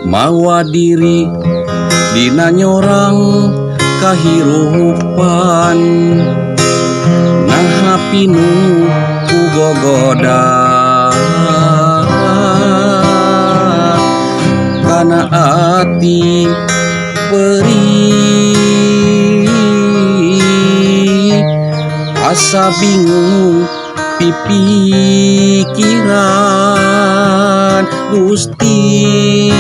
Mawa diri dina nyorang kahirupan, naha pinuh ku gogoda kana ati perih, asa bingung pipikiran. Gusti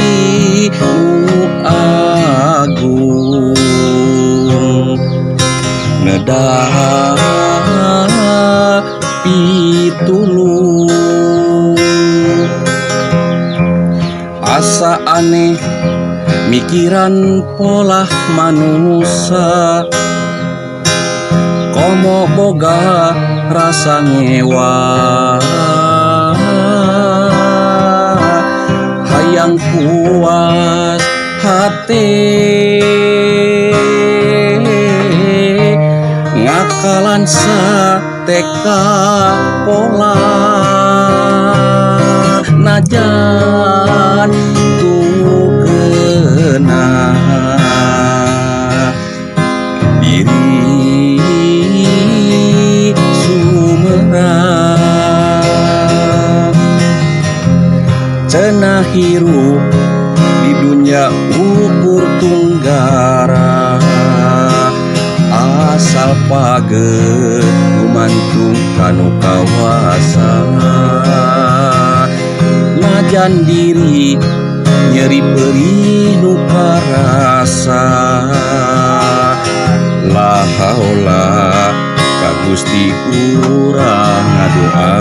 nu agung nedah pitulung. Asa aneh mikiran polah manusia, komo boga rasa ngewa, hayang puas hate ngakalan sateka pola, najan tukena diri sumerang. Cenah hirup di dunia ukur tunggara, asal paget gumantung kanu kawasa, najan diri nyeri perih nu karasa. La haula ka Gusti urang ngadoa.